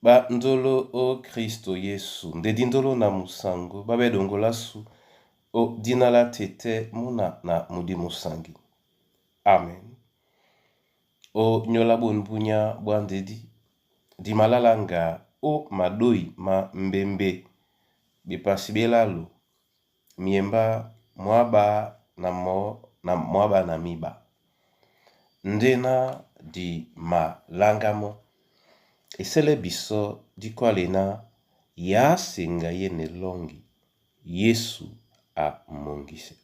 Ba ndolo o Kristo Yesu ndedi ndolo na musango babe dongolasu o dina la tete muna na mudi musangi. Amen. O nyola bonbunya bwa ndedi di malalanga o madoi ma mbembe bepasi belalu miemba mwaba na mo na mwaba na miba. Ndena di malangamo esele biso dikwalena ya senga ye ne longi Yesu amongise.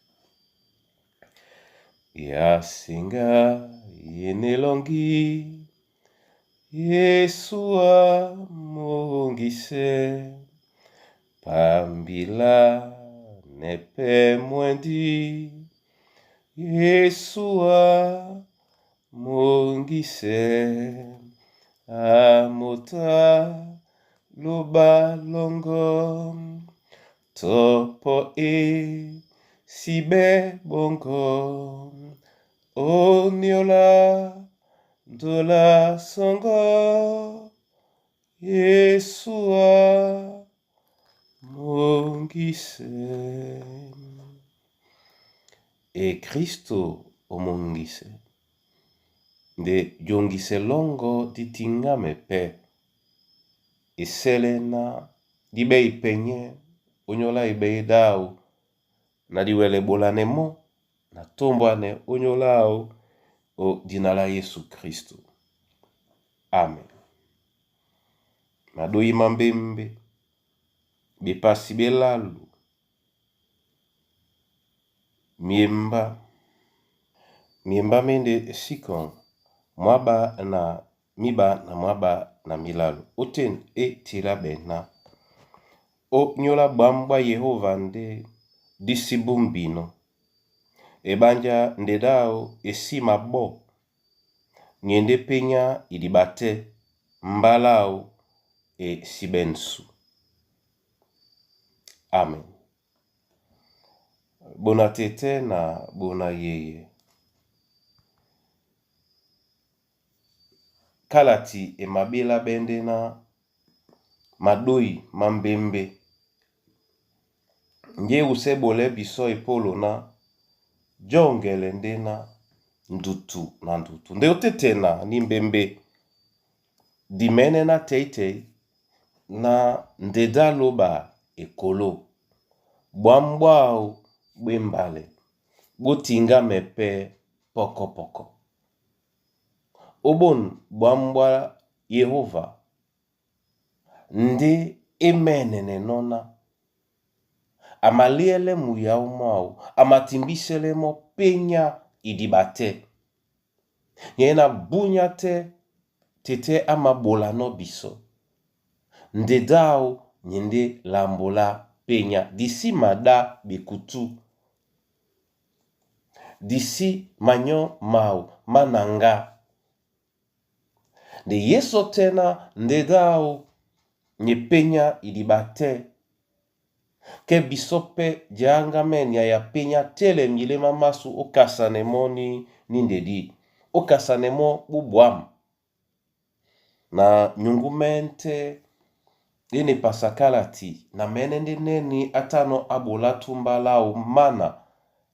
Ya senga ye ne longi Yesu amongise pambila nepe mwendi Yesu amongise amota lobalongo topo e sibe bongo oniola ndola songo Yesu amongise. E Kristo omongise nde djongise longo ditingame pe esele na dibe ipenye onyola ibe idau na diwele bolane mo na tombwane onyola o dina la Yesu Kristo. Amen. Madoi mambembe bepasi belalu miemba miemba mende sikon mwaba na miba na mwaba na milalu oten e tila bena o nyola bwambwa Yehova nde disibumbino ebanja ndedao esima bo nyende penya idibate mbalao e sibensu. Amen. Bona tete na bona yeye. Kalati emabela bende na madoi mambembe nge usebole biso epolo na jongele nde na ndutu na ndutu nde otetena ni mbembe dimene na teitei na ndeda loba ekolo bwambwao bwembale botinga mepe pokopoko obon bwambwa Yehova nde emenene nona amaliele muyau mwao amatimbisele mo penya idiba te ye na bunya te tete amabola no biso ndedao nyende lambola penya disi mada bekutu disi manyo mau mananga nde yeso tena ndedao nye penya idiba te ke biso pe diangamenia ya penya tele milema masu okasane mo ni, ni ndedi okasane mo bubwam na nyungu mente ene pasakala ti na mene nde neni atano abola tumba lao mana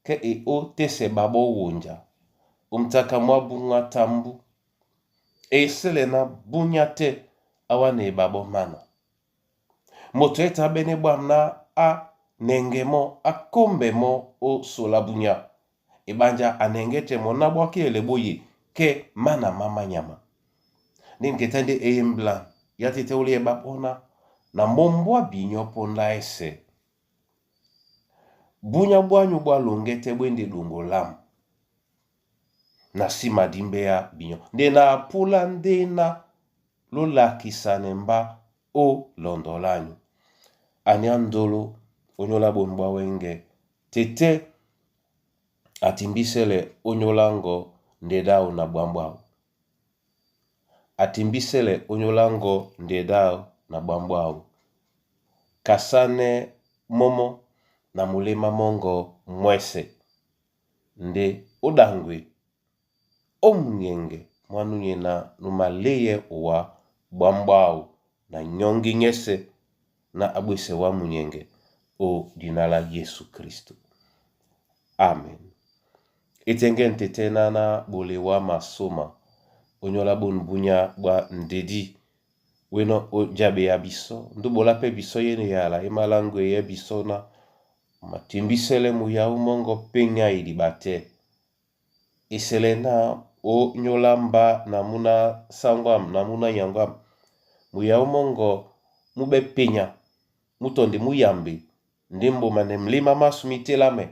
ke e o tese babo wonja omtaka mwa bunga tambu esele na bunya te awane babo mana moto ete abene bwam na a nengemo akombe mo o sola bunya ebanja anenge te mo na bwaki ele boye ke mana mama nyama nde nketa nde eyembla ya tete oli eba pona na mombwa binyo ponda ese bunya bwanyu bwa longete bwende dongo lam na nsima dimbe ya binyo nde na apula nde na lolakisane mba o londolanyu ania ndolo onyola bombwa wenge tete atimbisele onyolango ndedao na bwambwao atimbisele onyolango ndedao na bwambwao kasane momo na mulema mongo mwese nde odangwe omunyenge mwanunye na numaleye owa bwambwao Na nyɔ́ŋgi nyɛ́sɛ̄ na abwɛsɛ wá munyɛŋgɛ ó dina lá Yesu Kristo. Amen. Etɛŋgɛ ntɛtɛ náná bole wá masôma onyola bonu bunya bwa ndedi weno o djabe ya biso ndu bola mpe biso yene yala emalangu eye biso na matimbisele muyau mongo penya idiba te esele na onyola mba na muna sangwam na muna nyangwam muyau mongo mube penya mutondi muyambi nde mboma ne mlima masu mitelame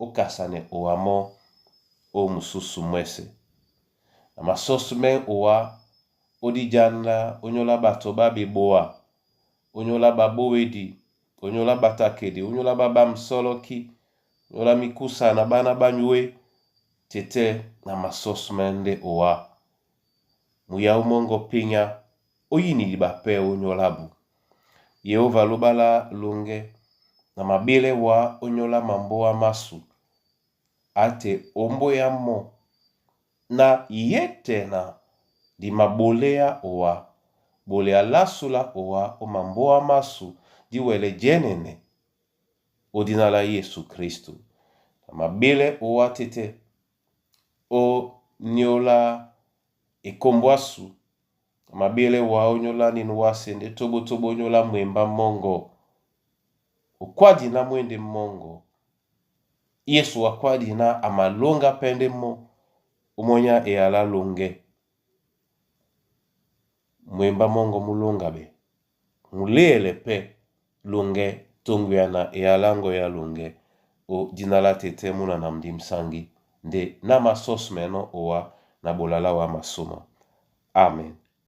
okasane owa mo o mususu mwese na masoso me owa odijanda onyola bato ba beboa onyola babowedi onyola batakedi onyola babamsoloki onyola mikusa na bana banyue tete na masoso me nde owa muyau mongo penya oyinidi bape onyola bu Yehova lobala longe na mabele wa onyola mamboa masu ate omboya mo na ye tena di mabolea owa bole alasula owa o mamboa masu di wele jenene odina la Yesu Kristo na mabele owa tete o nyola ekombwasu na mabele wa onyola ninu wase nde tobotobo onyola mwemba mongo okwadi na mwende mongo Yesu akwadi na amalonga pende mo omonya eyala longe mwemba mongo mulonga be mulele pe longe tonguyana eyalango ya longe o dina la tete muna na mdimsangi nde na masos meno owa na bolala wa masuma. Amen.